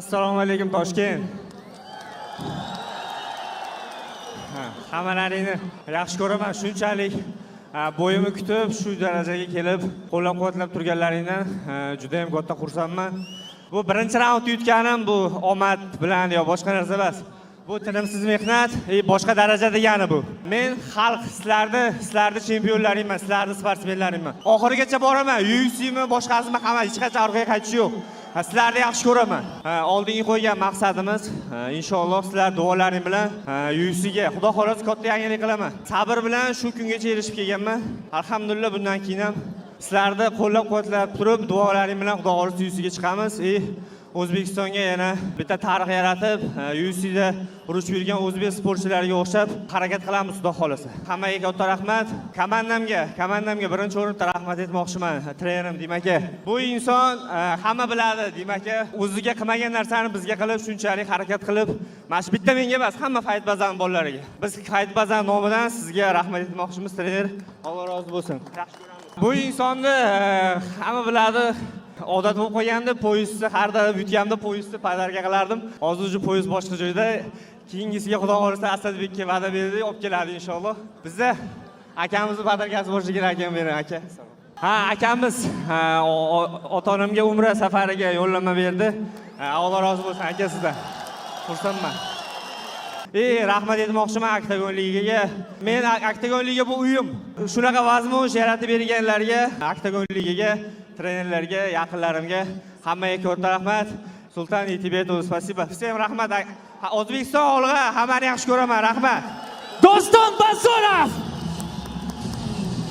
Assalomu alaykum, Toshkent. Ha, hammalaringni yaxshi ko'raman. Shunchalik bo'yimni kutib, shu darajaga kelib, qo'llab-quvvatlab turganlaringdan juda ham katta xursandman. Bu birinchi raund yutganim, bu omad bilan yo boshqa narsa emas. Bu tinimsiz mehnat, boshqa daraja degani bu. Men xalq, sizlarni chempionlaringman, sizlarni sportsmenlaringman. Oxirigacha boraman. UFC'mi, boshqasimi, hamma, hech qachon orqaga qaytish yo'q. Ha, sizlarni yaxshi ko'raman. Ha, oldingi qo'ygan maqsadimiz, inshaalloh, sizlar duolaring bilan UFCga, Xudo xohlasa, katta yangilik qilaman. Sabr bilan shu kungacha erishib kelganman. Alhamdulillah, bundan keyin ham sizlarni qo'llab-quvvatlab turib, duolaring bilan, Xudo xohlasa, UFCga chiqamiz. И O'zbekistonga yana bitta tarix yaratib, UFCda urushib yurgan o'zbek sportchilariga o'xshab harakat qilamiz, Xudo xohlasa. Hammaga katta rahmat. Komandamga birinchi o'rinda rahmat aytmoqchiman. Trenerim Dim aka. Bu inson, hamma biladi, Dim aka o'ziga qilmagan narsani bizga qilib, shunchalik harakat qilib, mana shu bitta menga emas, hamma Fight Bazani bolalariga. Biz Fight Bazani nomidan sizga rahmat aytmoqchimiz, trener. Alloh rozi bo'lsin. Yaxshi ko'ramiz. Bu insonni hamma biladi. Odat bo'lib qolgandi, пояс ni har doim yutganda пояс ni подарка qilardim. Hozir уже пояс boshqa joyda. Keyingisiga, Xudo xohlasa, Asadbekka va'da berdik, olib keladi inshaalloh. Bizda akamizni подарка si bo'lishi kerak, akam, bering, aka. Ha, akamiz, ha, ota onamga umra safariga yo'llanma berdi. Ha, Alloh rozi bo'lsin, aka, sizdan. Xursandman. Ey, rahmat aytmoqchiman Oktagon ligaga. Men Oktagon liga bu uyim. Shunaqa возможность yaratib berganlarga, Oktagon ligaga, trenerlarga, yaqinlarimga, hammaga katta rahmat. Sultan, и тебе тоже спасибо. Всем rahmat. O'zbekiston, olg'a, hammani yaxshi ko'raman. Rahmat. Doston Bazo'rov.